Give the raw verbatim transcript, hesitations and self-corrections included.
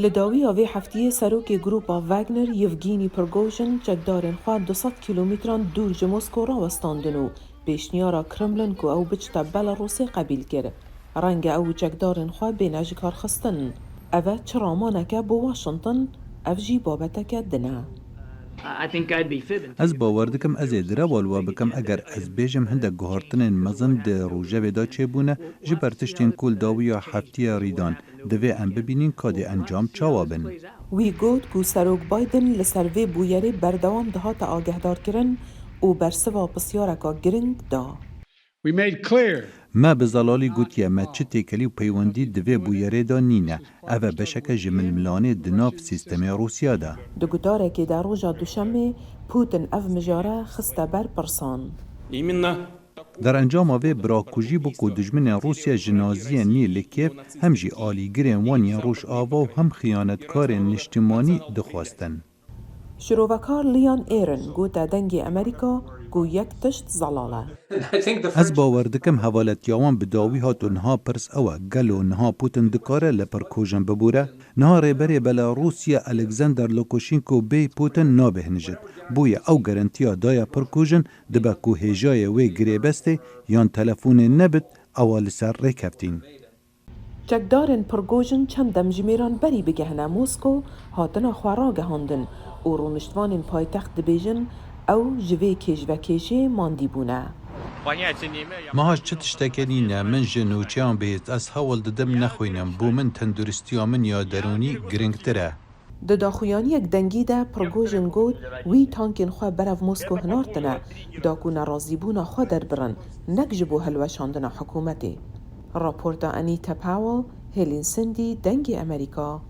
Li dawiya vê heftiyê serokê grûpa Wagner Yevgeny Prigojin çekdarên xwe du sed kîlometran dûr ji Mosko rawestandin û pêşniyara Kremlin ku ew biçite Belarusê qebîl kir. Renge ew û çekdarên xwe bêne ji kar xistin. Ev e çi ramaneke bo Washington, ev jî babeteke din e. Ez bawer dikim ez ê direwal we bikim eger ez bêjim hindek guhartinên mezin di rojevê de çêbûne ji ber tiştên ku li dawiya heftiya rî dan. Divê em bibînin ka dê encam çawa bin. Wî got ku Serok Biden li ser vê bûyerê berdewam dihate agehdarkirin û bersiva pisyareka giring da. Me bi zelalî gotiye me çi têkelî û peywendî di vê bûyerê de nîne. Ev e beşeke ji milmilanê di nav sîstemê Rûsya de. Di gudarekê de roja Duşemê Putin ev mijare xiste ber pirsan. Derencama vê birakujî bû ku dijminên Rûsya ji naziyên nî li Kiev hem jî alîgirên wan yên Rojava û hem xiyanetkarên niştimanî dixwestin. Şirovekar Leon Aaron gote Dengê Amerîka ku yek tişt zelal e. Ez bawer dikim hevaletiya wan bi dawî hat û niha pirs ew e, gelo niha Putin dikare li Prigojin bibûre? Niha rêberê Belarûsya Alexander Lukashenko bê Putin nabêhnijit. Bûye ew garantiya daye Prigojin dibe ku hêjayê wê girêbestê yan telefonê nebit, ewa li ser rêkeftin. Çekdarên Prigojin çend demjimêran berî bigehine Mosko hatina xwe ragihandin û rûniştvanên paytext dibêjin ew ji vê kêjvekêşê mandî bûne. Meha çi tişteke nîne, min ji nûçeyan bihîst, ez hewl didim nexwînim, bo min tenduristiya min ya derûnî giringtir e. Di daxuyaniyek dengî de Prigojin got wî tankên xwe berev Mosko hinartine da ku nerazîbûna xwe derbirin, nek ji bo hilweşandina hikûmetê. Raporta Anita Powell, Hêlîn Sindî, Dengê Amerîka,